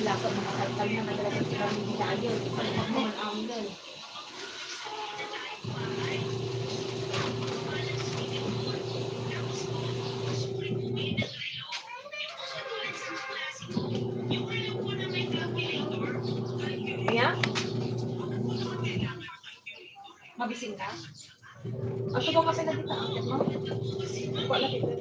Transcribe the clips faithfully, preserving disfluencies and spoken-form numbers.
Wala ko makakalkal na talaga sa pamilya. Ayun, ipagmamahal ang Mia? Mabising ka? Ang tubo kasi na dito, ang tubo. Wala dito.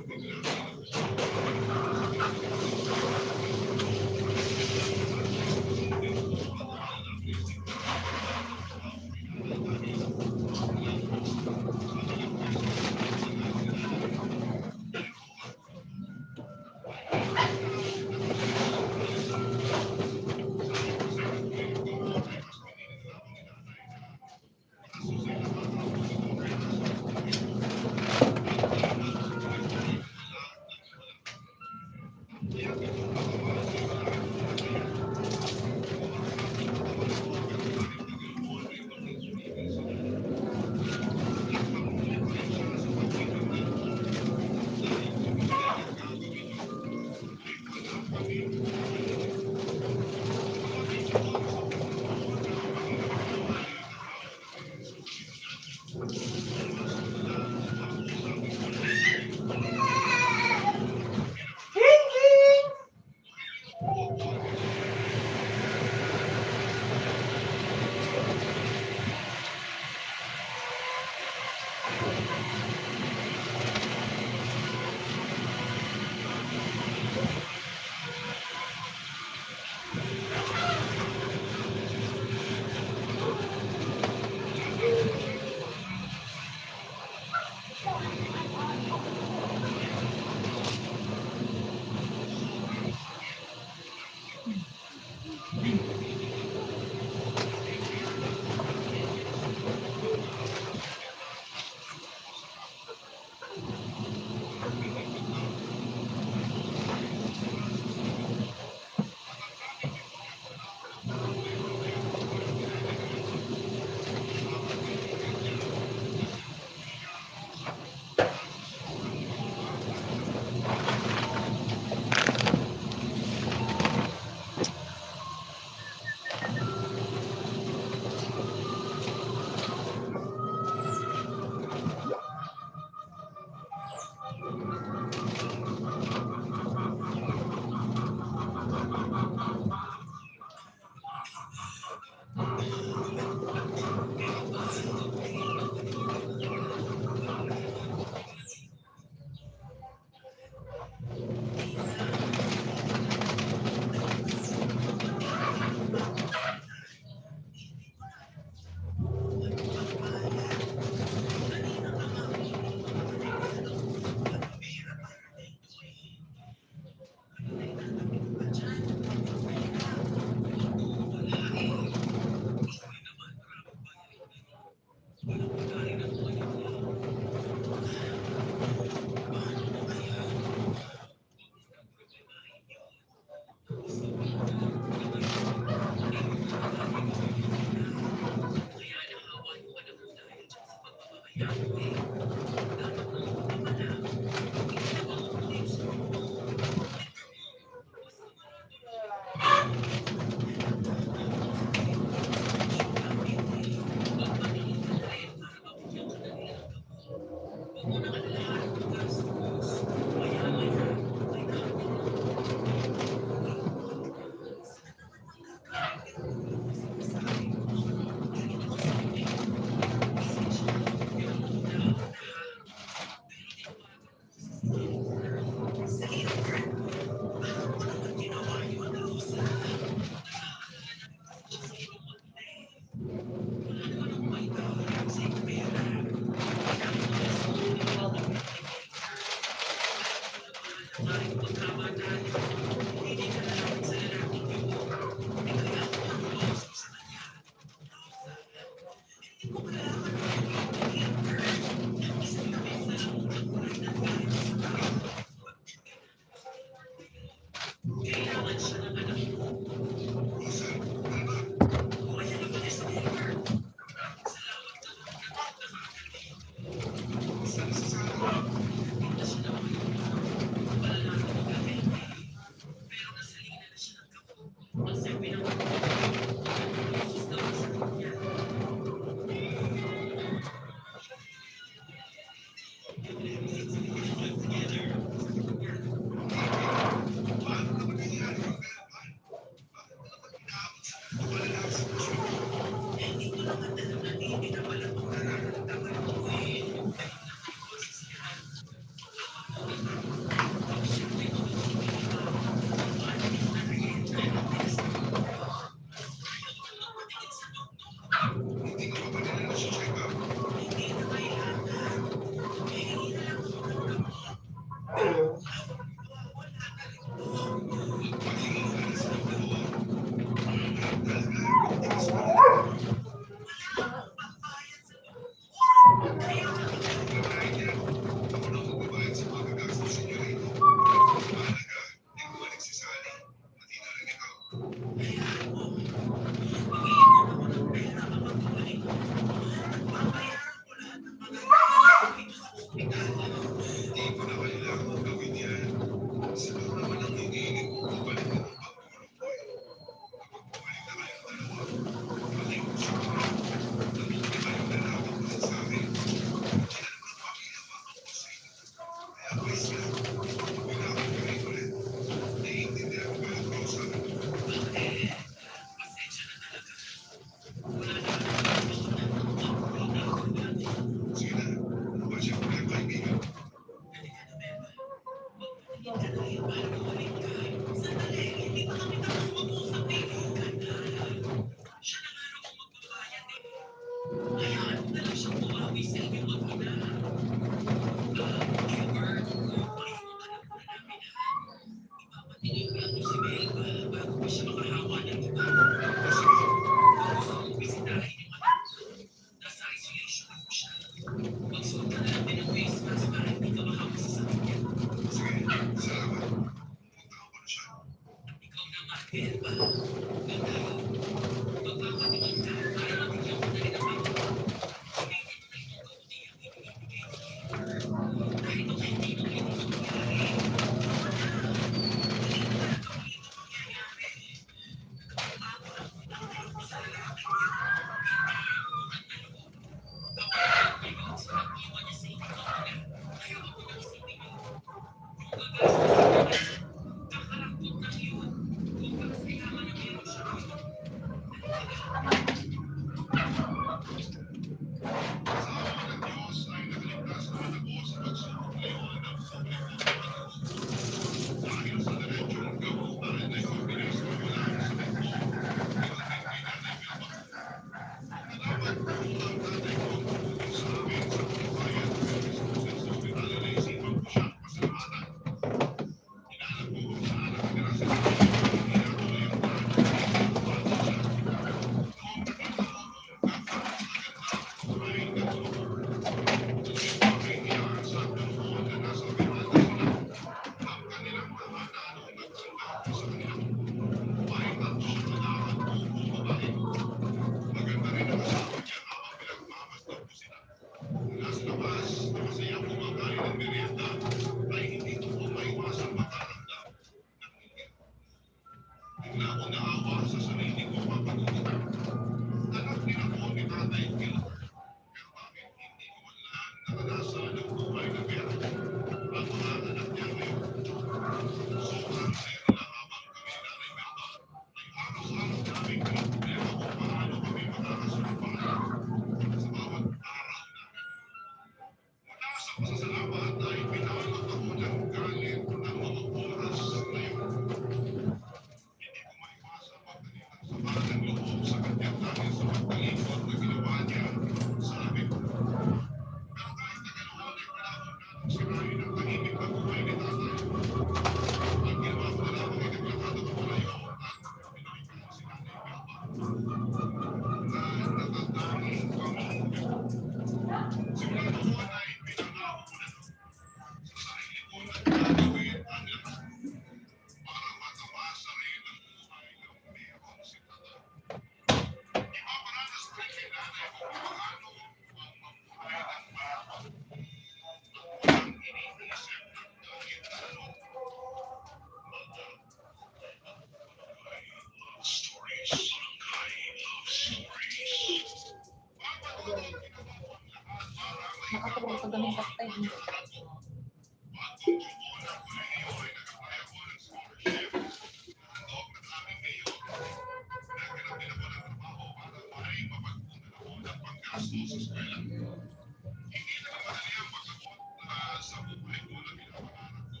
sa eskwela. Hindi na madali ang pagkabot na sa buhay ko na pinapangarap ko.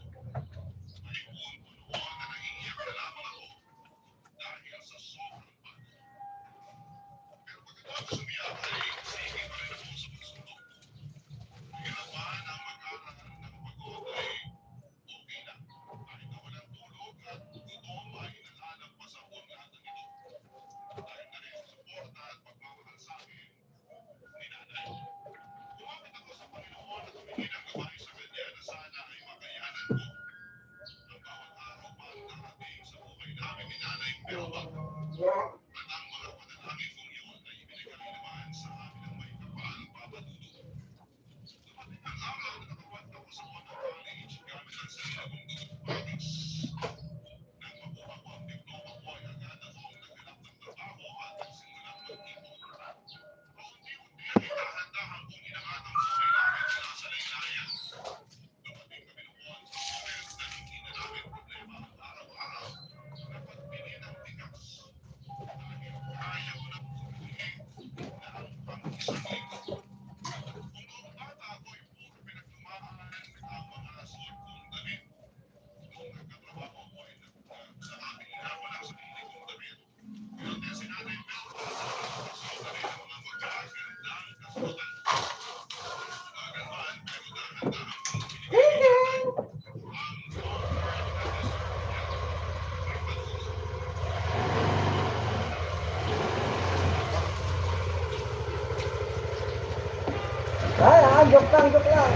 May punto noon na naiiyak na lamang ako dahil sa sobrang pagod. Pero pagkatapos umiyak ay sige pa rin ako sa pagsuntok. Kaya pa na mag-aral ng pagod ay okay lang. Kahit na walang tulog at gutom ay nalalagpasan ko ang lahat ng ito. Dahil na rin sa suporta at pagmamahal sa akin ni Nanay. Kumapit ako sa Panginoon at humingi ng gabay sa Kanya na sana ay makayanan ko ang bawat araw pa ang darating sa buhay namin ni Nanay Melba. At ang mga panalangin kong iyon ay ibinigay naman sa amin ng maikapal Papa Dudut. Dumating ang araw na nakapasok ako sa Auto College gamit ang sarili kong dudut patas. Nang makuha ko ang diploma ko ay agad akong naghanap ng trabaho at nagsimulang mag-ipon. Paunti-unti ay dahan-dahan kong inangat ang buhay namin mula sa laylayan. Dumating kami noon sa moment na hindi na namin problema ang araw-araw na pagbili ng bigas. Dahil kaya ko nang bumili na ang pang-isang linggo. Kung noong bata ako ay puro pinaglumaan ang mga suot kong damit. Noong nagkatrabaho ako ay nag-, nakabili na ako ng sarili kong damit. Ay, ah, joke lang, joke lang.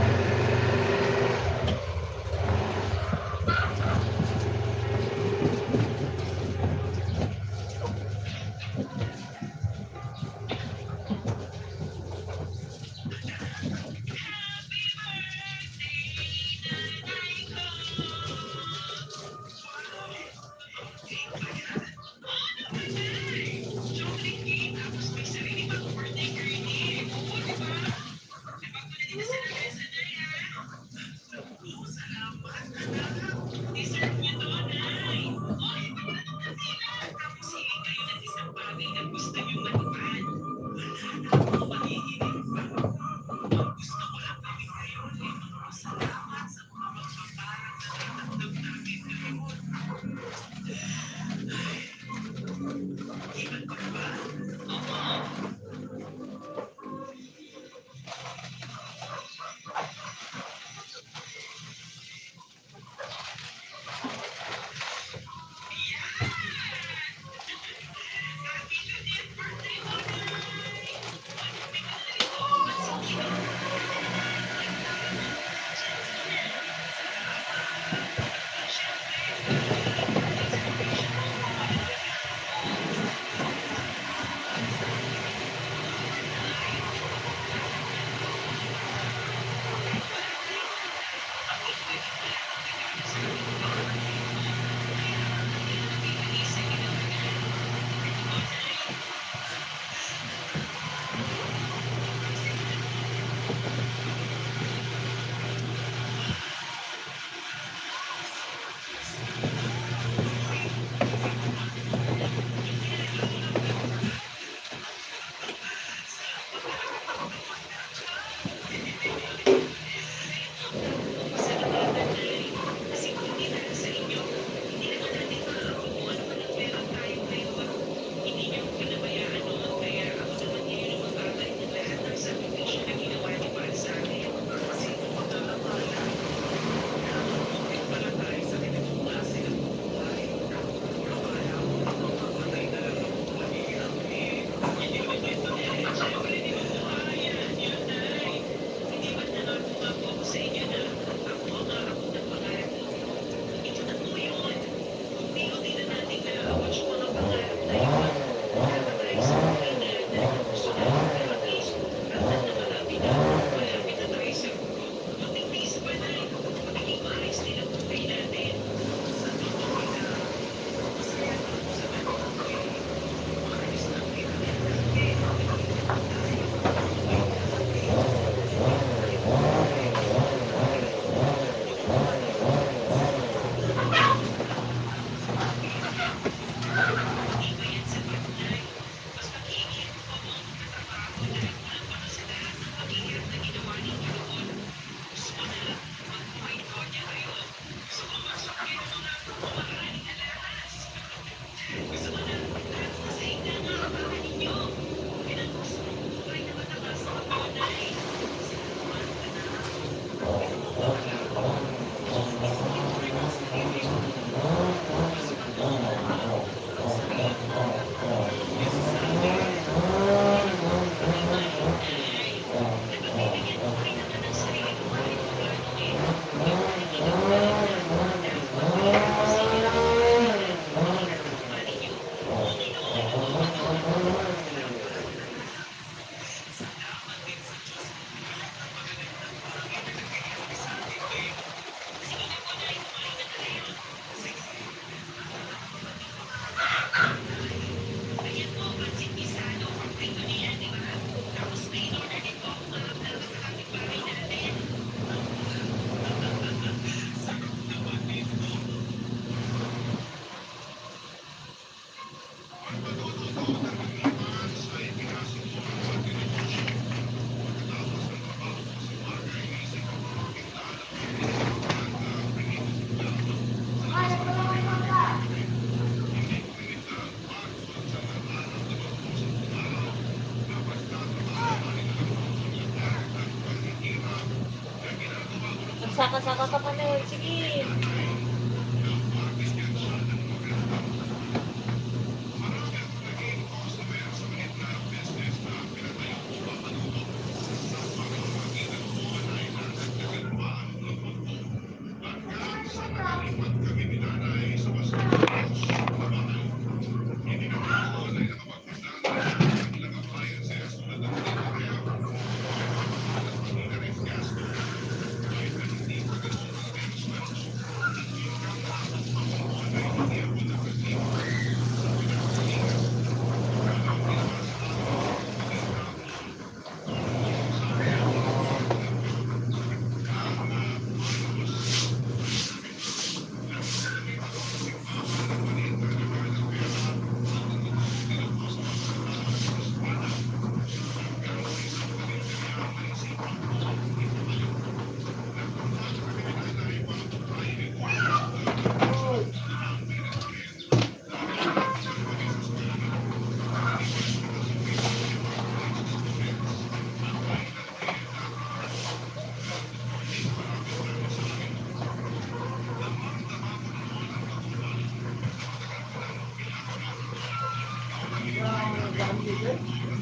Nagsaka-saka ka pa, Nel. Sige.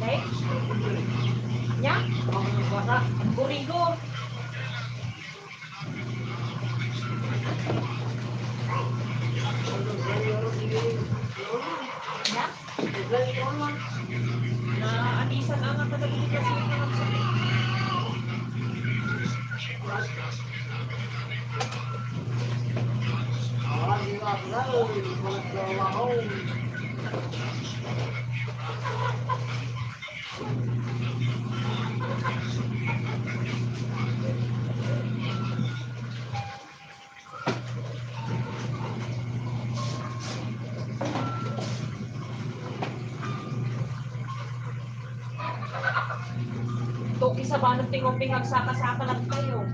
Dai? Nya? Burigo. Nya? Naanisan nga kadagiti kasi nga nagsakit. Toki sa banat ti ngoping agsaka-saka lang tayo.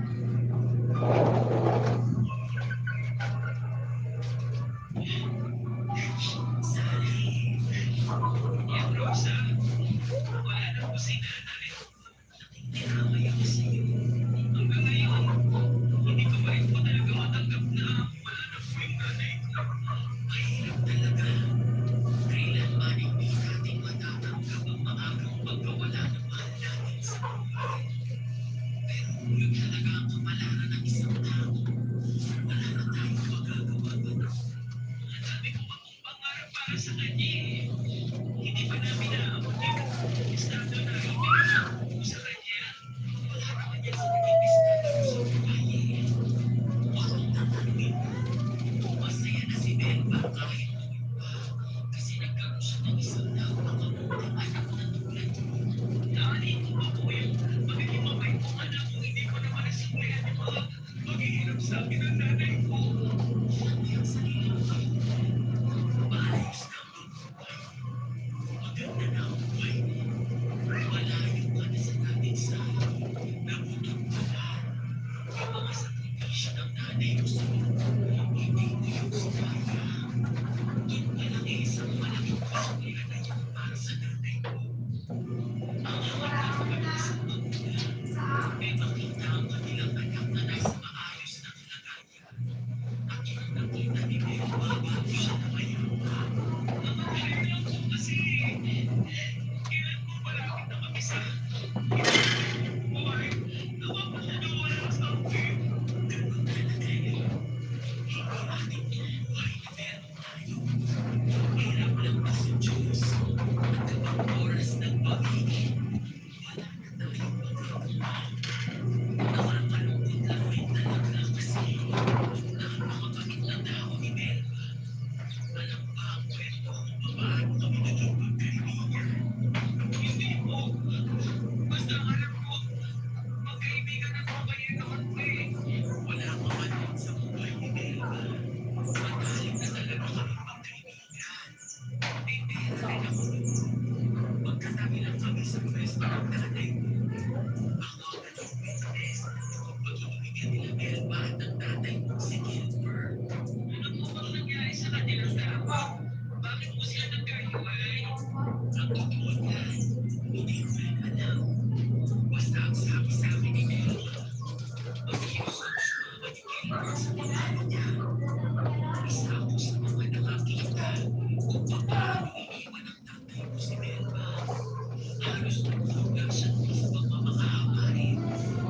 Ako ang naging witness ng pagkakaibigan nila Melba at ng tatay mo, si Gilbert. Ano po bang nangyari sa kanilang dalawa? Bakit po sila nagkahiwalay? Ang totoo niyan, hindi ko rin alam. Basta ang sabi sa akin ni Melba, magkikipag-sumama ni Gilbert sa babae niya. Isa ako sa mga nakakita kung paano iniwan ng tatay ko si Melba. Halos nagduruga siya sa pagmamakaaway.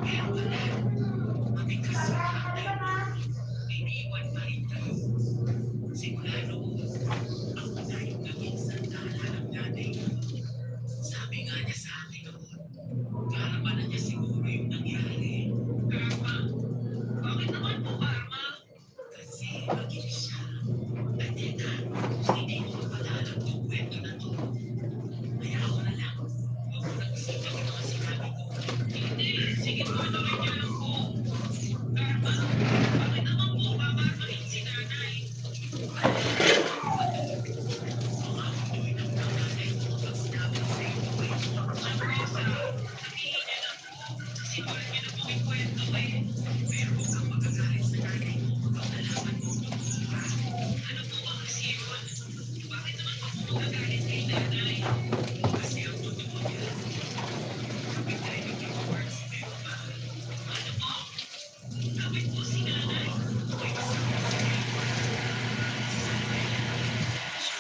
Kaya pala, matigas ang tatay mo. Iniwan pa rin kayo. Simula noon, ako na yung naging sandata ng nanay ko. Sabi nga niya sa akin noon, karma na niya siguro yung nangyari. Karma? Bakit naman po karma? Kasi maging siya. Ay, teka, hindi ko mapalalang tong kwento na to. Kaya ako na lang. Huwag ko na gusto pag mga sinabi ko. Hindi, sige po, ituloy niyo lang po. Karma, bakit naman po kakarmahin si nanay? Mga apoy ng nanay ko kapag sinabi ko sa inyo, eh. Siya, Rosa, sabihin niyo na po. Simulan niyo na pong ikwento, eh. Pero huwag kang magagalit sa nanay mo kapag nalaman mo ang totoo, ha? Ano po ba kasi yun? Bakit naman po magagalit kay nanay? Kasi ang totoo niya, kapit tayo ni Mark si Melba. Ano po? Kapit po si nanay. May kasama si Melba. Si Salvador. Siya.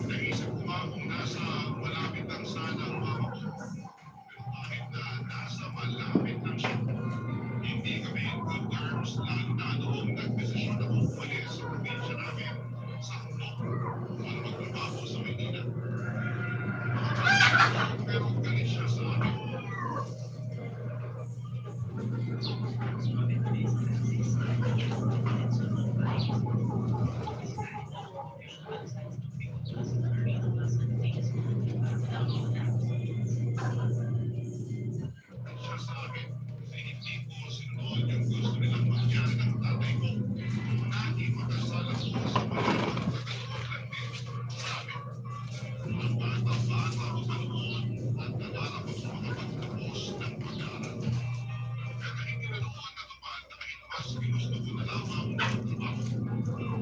Naisip ko nga kung nasa malapit lang sana ang mama ko. Pero kahit na nasa malapit lang siya, hindi kami in good terms, lalo na noong nagdesisyon akong umalis sa probinsya namin sa Antique para magtrabaho sa Maynila. Pero galit siya sa akin. Siya sa akin, kasi hindi ko sinuod yung gusto nilang mangyari ng tatay ko. Naging makasal ako sa mayamang taga-Oakland din. Sa amin, ang bata-bata ko pa noon at nangarap ako makapagtapos ng pag-aaral. Kaya hindi na noon natupad dahil mas ginusto ko na lamang ang trabaho.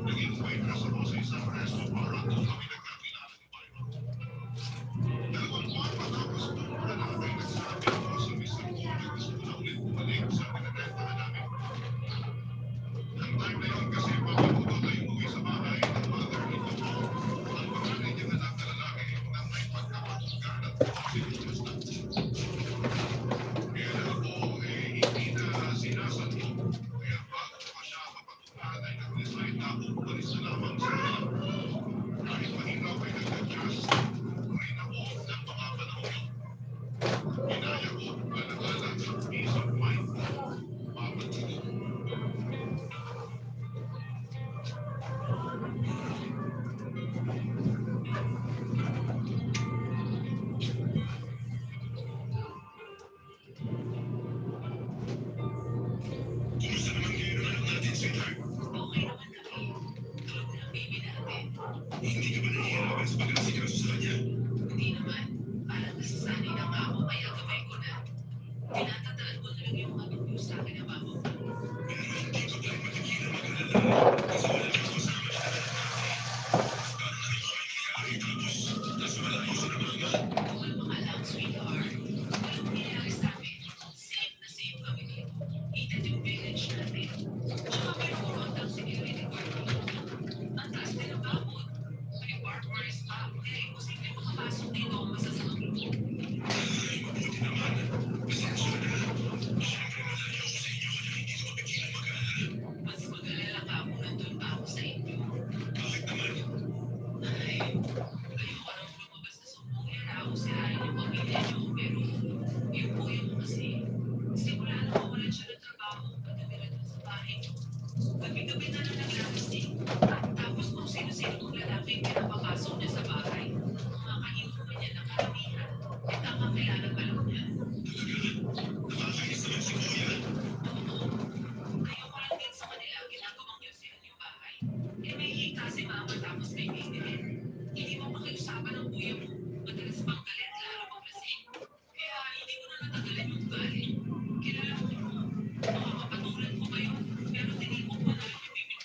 Naging waitress ako sa isang resto para doon kami nagkakilala. Kahit mahirap ay nag-adjust rin ako ng mga panahon yun. Ginaya ko ang alang-alang sa peace of mind ko. Mapagod. Kumusta naman kayo ng anak natin, sweetheart? Okay naman kami. Tulog na ang baby natin. Hindi ka ba nahihirapan sa pag-aasikaso sa kanya? Hindi naman. Parang nasasanay na nga ako, kaya gamay ko na. Tinatandaan ko na lang yung ano yung sa akin ang mama ko. Pero hindi ka pa rin mapigilan mag-alala. Kasi wala kang kasama sa anak natin. Paano na rin kami nangyari? Tapos, nasa malayo sila mama. Wala pang alam, sweetheart. Walang nangyayari sa amin. Safe na safe kami dito. Heated yung village natin. Tsaka may restaurant ang security guard dito. Ang taas din ng bakod. May barbed wire pa. Kaya imposible makapasok dito ang masasama. Ay, mabuti naman. Pasensya na. Siyempre, malayo ako sa inyo, kaya hindi ko mapigilan mag-alala. Mas mag-alala ka kung nandun pa ako sa inyo. Bakit naman? Ay, ayoko nang lumabas na sumbong niya na ako sirain yung pamilya niyo, pero yung kuya mo kasi, simula nung mawalan siya ng trabaho, ang kadamihan dun sa bahay niyo. Gabi-gabi na lang naglalasing. Tapos kung sino-sino pang lalaki ang pinapapasok niya sa bahay, mga kainuman niya na karamihan, eh, tama kilala pa lang niya. Talaga? Nakakainis naman si Kuya. Oo. Ayoko lang din sa kanila ang ginagawang niyo sa inyong bahay. Eh, may hika si Mama tapos may baby din. Hindi mo pakiusapan ang kuya mo. Madalas pang galit, lalo pag lasing. Kaya hindi ko na natanggalan yung ugali. Kilala ko yun. Baka mapatulan ko kayo, pero tinipon ko na lang yung baby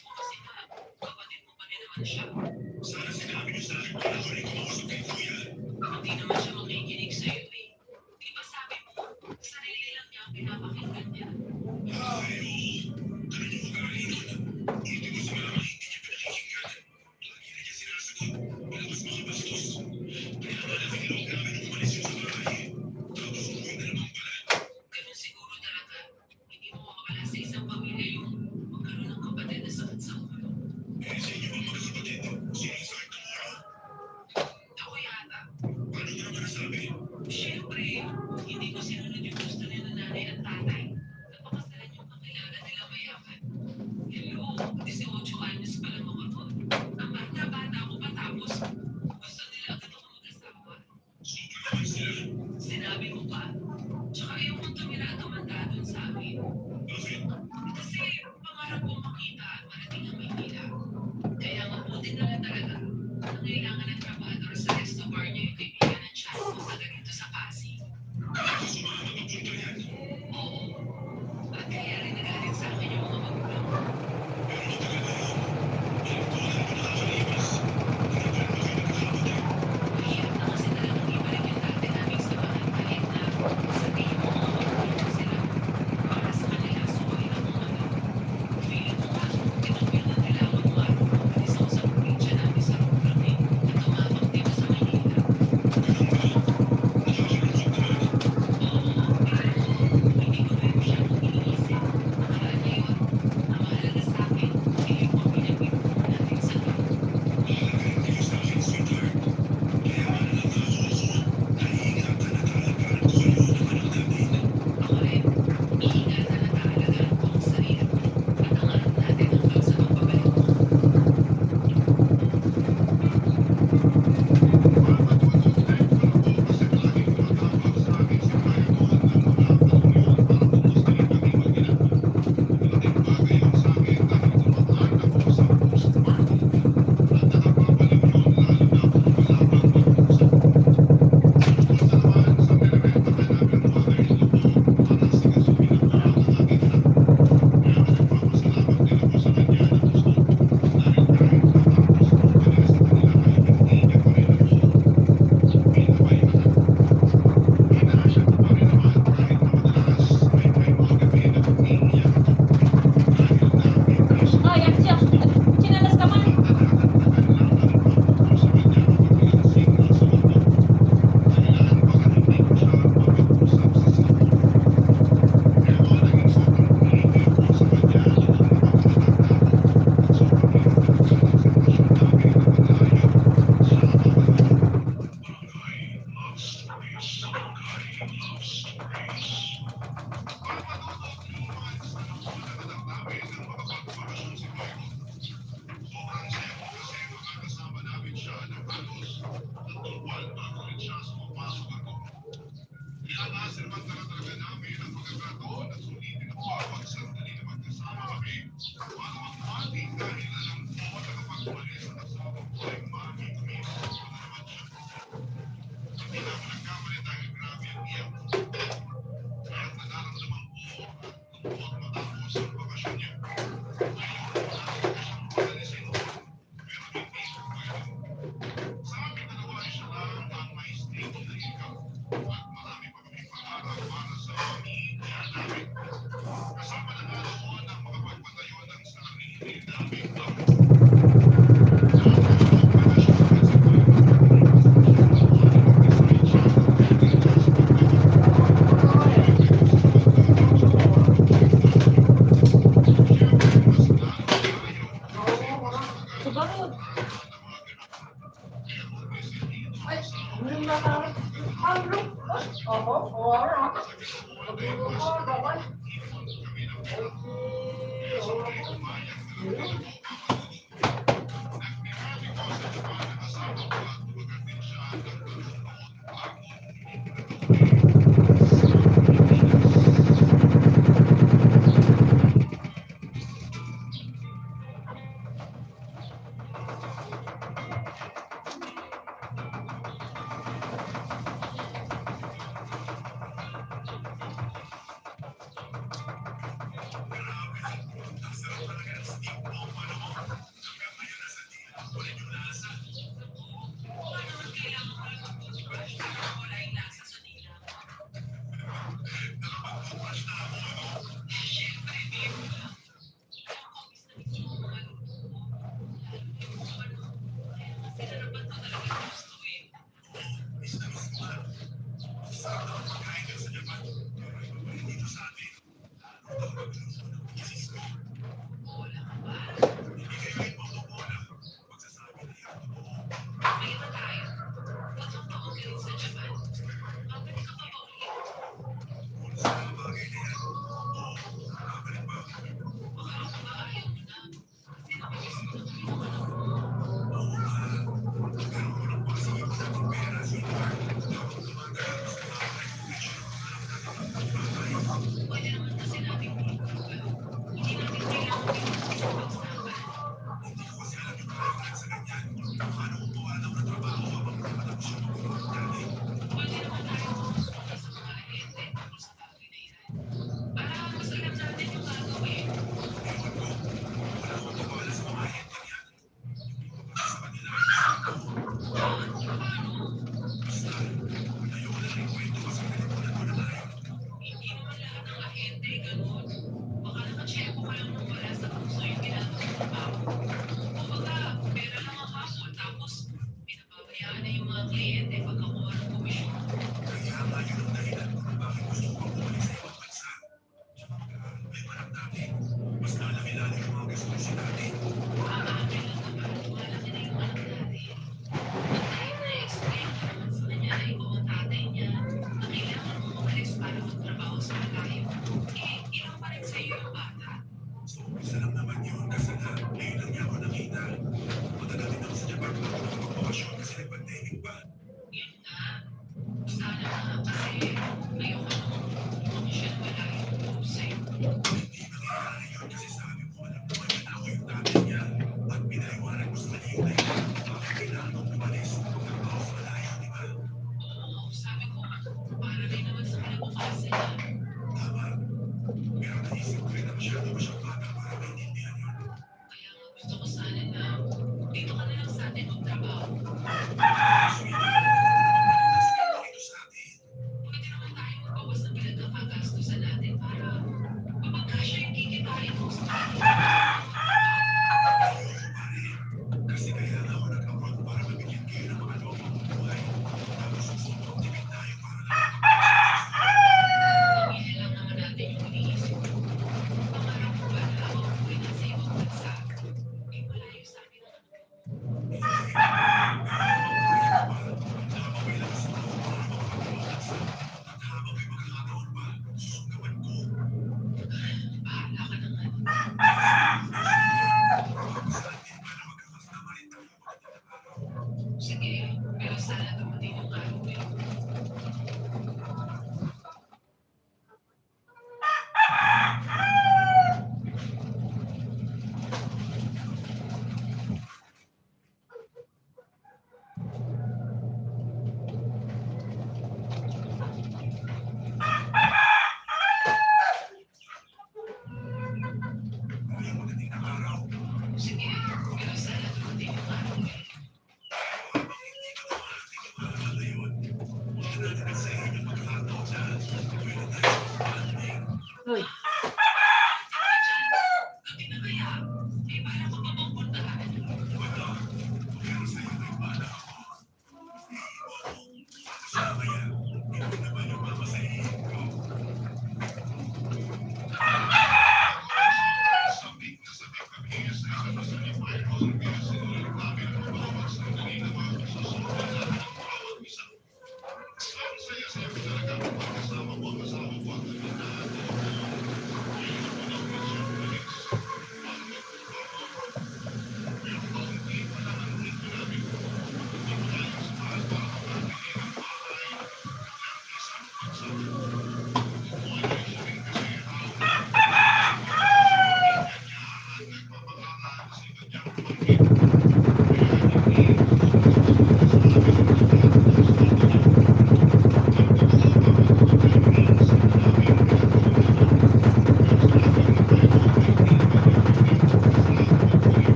Hoy.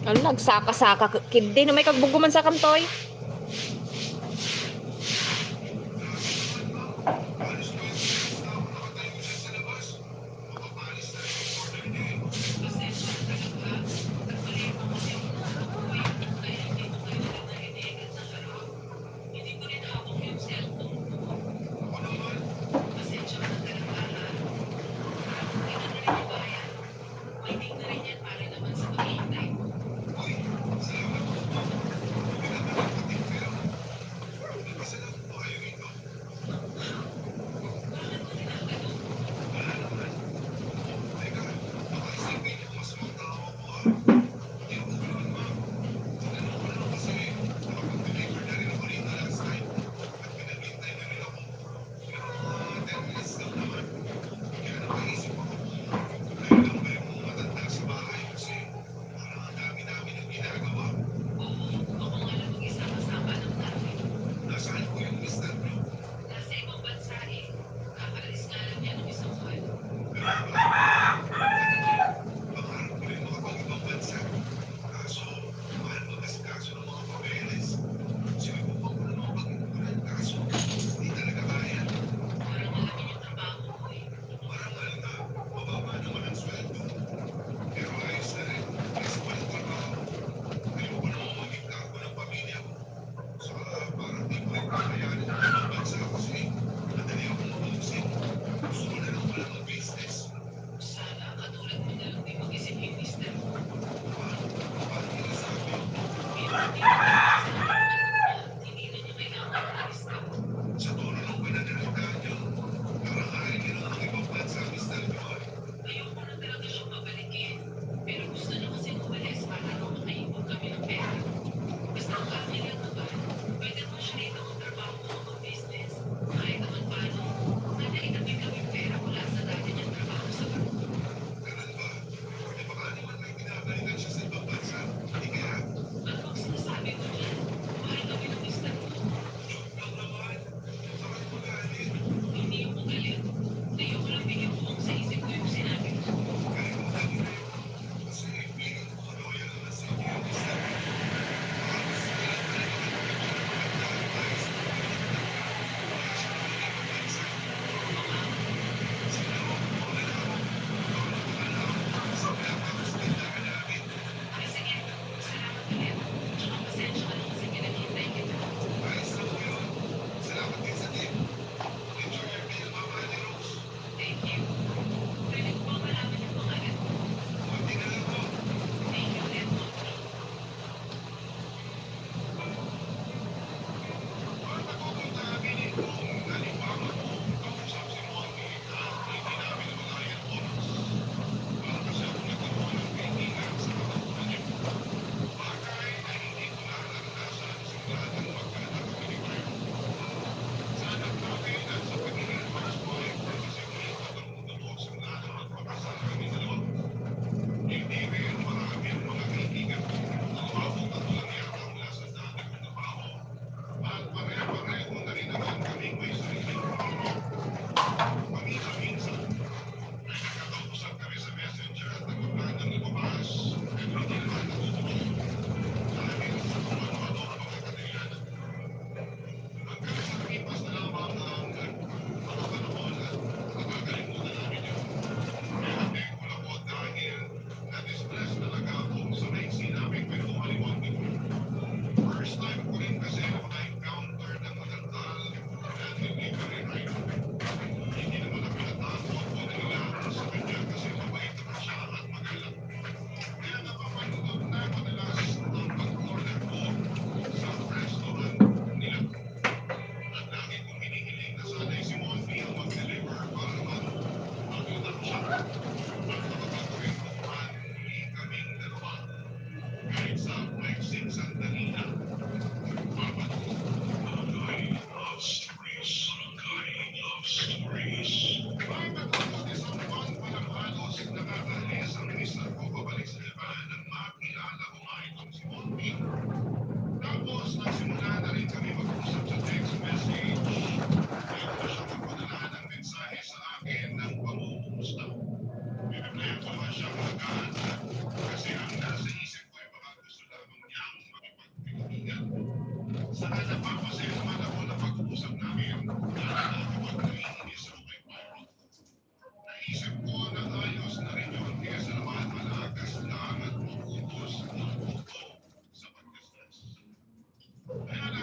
Ala, nagsaka-saka k-, kiddi, no, may kagbuguman sa kantoy.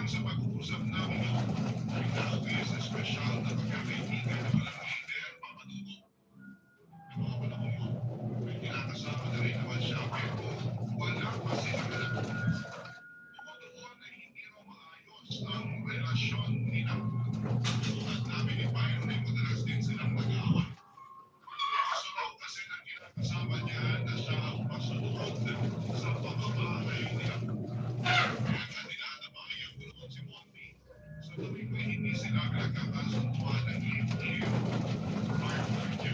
Sa pag-uusap namin, nagdaraos sa espesyal na pagkakaibigan ng barangay leader, Papa Dudut. Ang mga panahon yun, may kinakasama na rin naman siya, pero wala pa silang anak. Bukod doon ay hindi raw maayos ang relasyon nila. Tulad namin ni Byron ay madalas din silang nag-aaway. Gusto daw kasi ng kinakasama niya na siya ang masunod sa pamamahay nila. Kaya nga dinadamay ang gulong si Monty. Sa tuwing may hindi sila pinagkakasunduan ng E F T partner niya.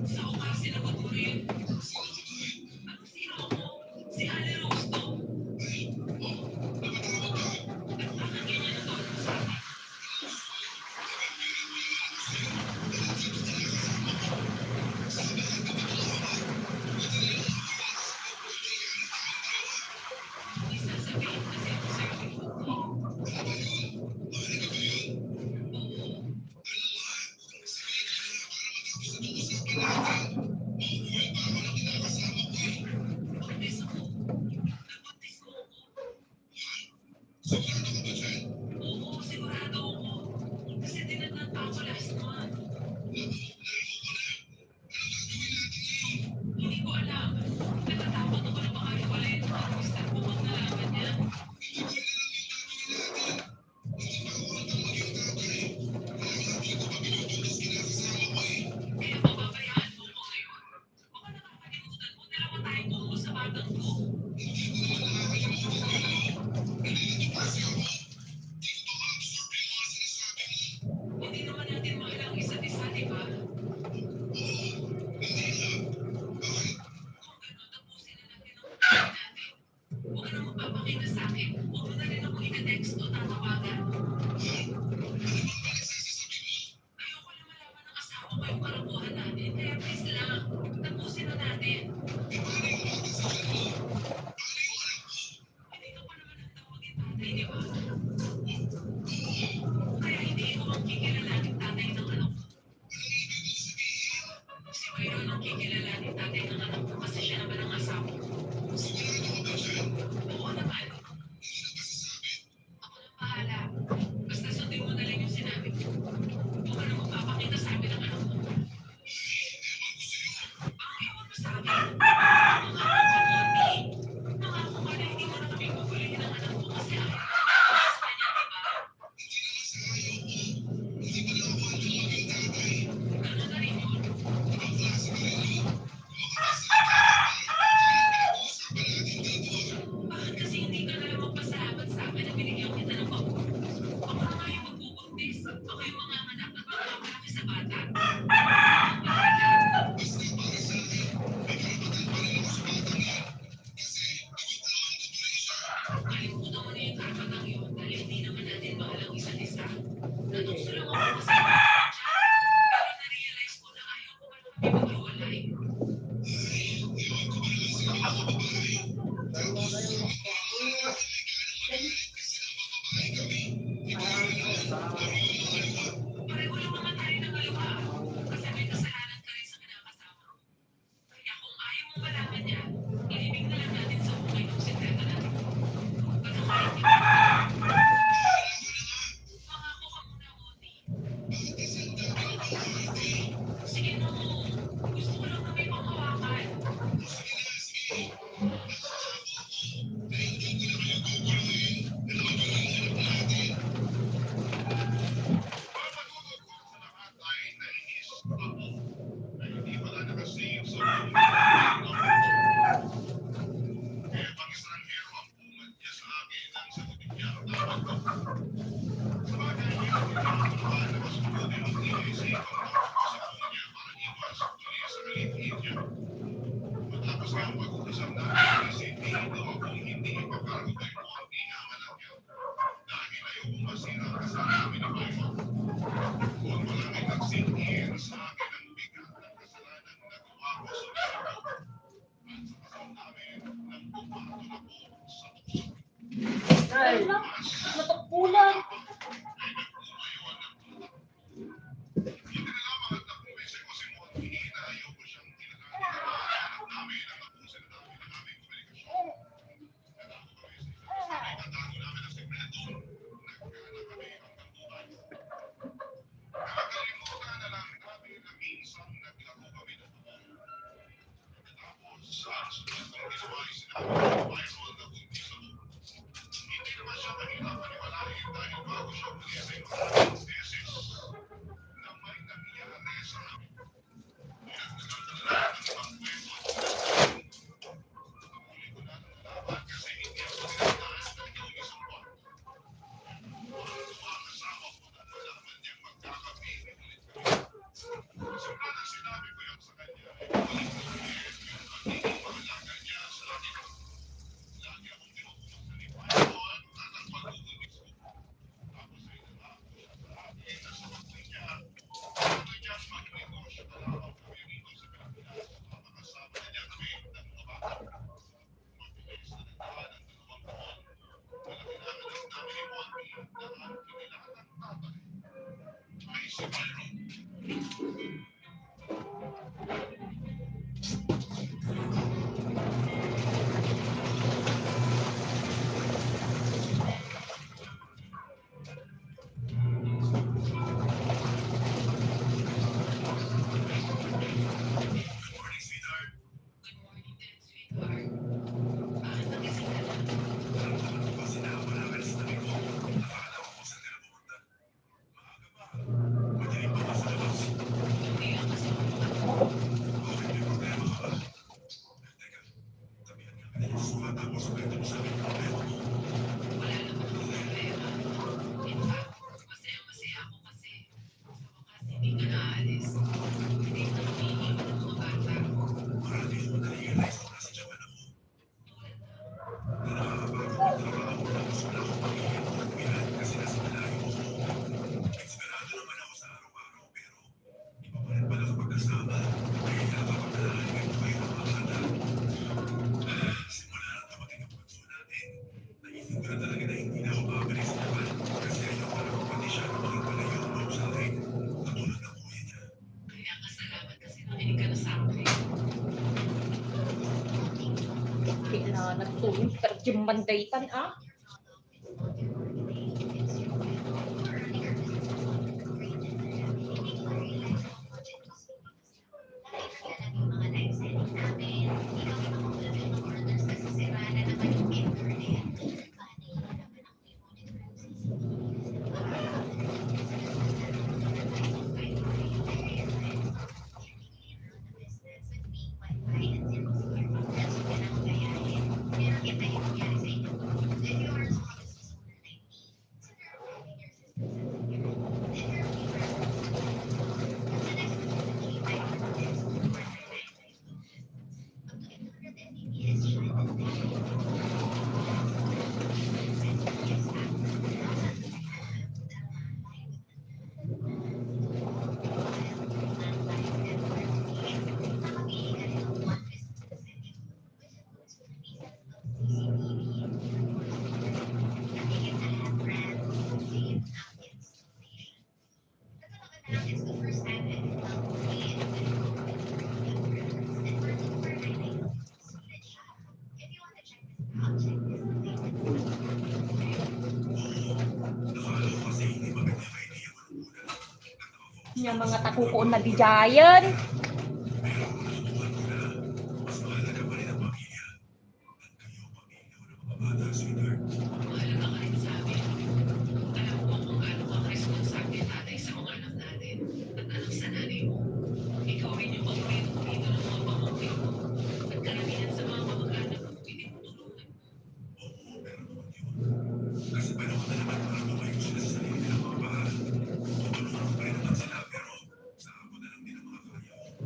Sa oras, sinagot mo rin. Anong sino ako? Si Ale Rose to. Ay, oh, napatawag ka? At bakit ganyan ang tono mo sa akin? Hindi sasabihin kasi ako sa'yo yung totoo. Oo. Ano nga? Sige, kaya para matapos na itong usapan natin. Mauuwi pa ako ng kinakasama ko eh. Buntis ako. Nagbuntis ko ako. Ha? Sigurado ka ba dyan? Oo, sigurado ako. Kasi tinatnan pa ako last month. Naku, naloko na. Anong gagawin natin ngayon? Hindi ko alam. Natatakot ako na baka hiwalayan ako ng mister ko pag nalaman niya. Hindi ko alam yung gagawin natin. Hindi pa ako handang maging tatay. Kaya nga di ko pa binubuntis kinakasama ko eh. Kaya pababayaan mo ko ngayon? Baka nakakalimutan mo na namatay ko sa batang ko. Hindi ko naman nakakalimutan yun, no? Nalilito kasi ako. Di ko pa ma-absorb yung mga sinasabi mo. Hindi naman natin mahal ang isa't isa, di ba? Oo, hindi nga. Bakit? Kung ganun, tapusin na natin ang buhay natin. Huwag ka na magpapakita sa akin. Huwag mo na rin ako ika-text o tatawagan. Ha? Ano bang pala sasasabi mo? Ayoko na malaman ng asawa ko yung kalokohan natin, kaya please lang, tapusin na natin. Eh, paano yung bata sa tiyan mo? Paano yung anak ko? Hindi ka pa naman handang maging tatay, di ba? Kaya hindi ko makikilalaning tatay ng anak ko. Anong ibig mong sabihin? Si Myron ang kikilalaning tatay ng anak ko kasi siya naman ang asawa ko. Sigurado ka ba dyan? Oo naman. Hindi na ba sasabit? Ako nang bahala. Basta sundin mo na lang yung sinabi ko. Huwag ka na magpapakita sa amin ng anak mo. Ay, ewan ko sa'yo. Baka ewan mo sa akin. Nangako ka, Tony. Nangako ka na hindi mo na kami gugulihin ng anak ko kasi ayaw mo na sa kanya, di ba? Hindi naman sa ayaw ko. Hindi pa lang ako handang maging tatay. Ganun na rin yun. Ibang klase ka rin yun. Bakit kasi hindi ka Matapos nga ang pag-uusap namin ni Cindy, ito akong hindi ipapagod ay buwang inanganak niya. Dahil ayokong masira ang kasal namin ni Maymar. Kung walang nagsinti sa akin ang bigat ng kasalanang nagawa ko sa buhay ko, at sa kasal namin, nagbubato na po sa tukso. Ay, natukpulan. Pagkatapos, sa sunod kong ginawa ay sinabi ko, "Mayroon akong gusto." Hindi naman siya mahirap paniwalain dahil bago siya umalis ay maraming beses na may nangyari sa amin. Pinagdadala ko na ng ibang kwento at sinasabi ko, "Huli ko na ang laban kasi hindi ako tinandaan na ikaw mismo." Kaya nga salamat kasi nakinig ka na sa akin. Kaya na nagtulong, pero Jim Mandaytan, ah. Nga mga takukuon na dijayen. Mahalaga ka rin sa amin. Alam mo kung gaano ka karesponsable, tatay, sa mga anak natin. At anak sa nanay mo. Ikaw rin yung paboritong idolo ng mga pamangkin mo. At karamihan sa mga kamag-anak mo, tinutulungan mo. Oo, pero noon yun. Kasi panahon na naman para tumayo sila sa sarili nilang mga paa. Tutulungan ko pa rin naman sila, pero sa ako na lang din ang makakaya.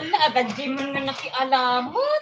Ala, agad di man nga nakialaman.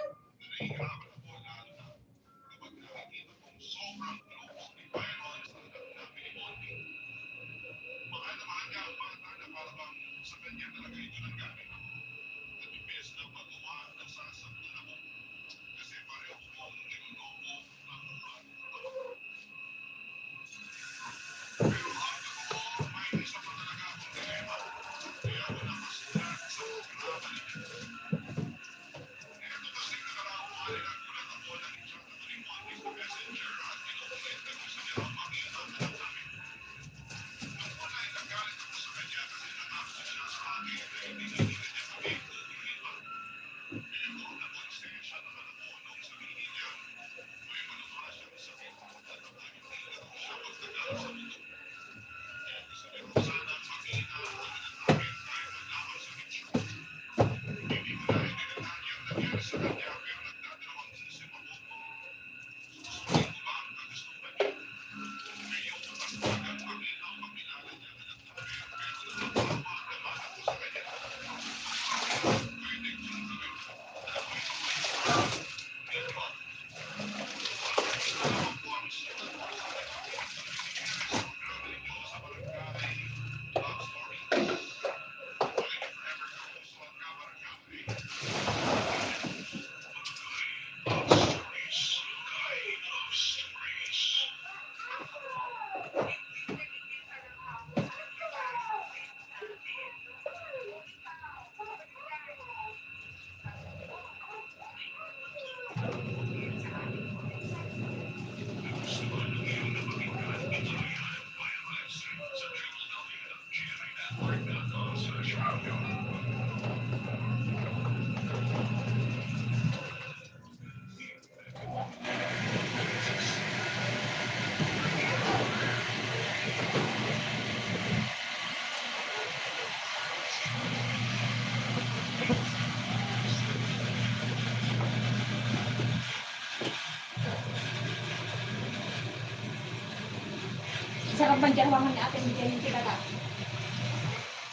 Sarap man di awangan ni ate, hindi kayo yung kilala.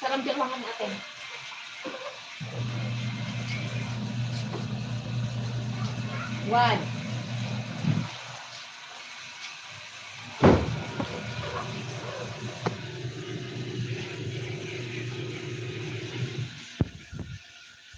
Sarap di awangan ni ate. One.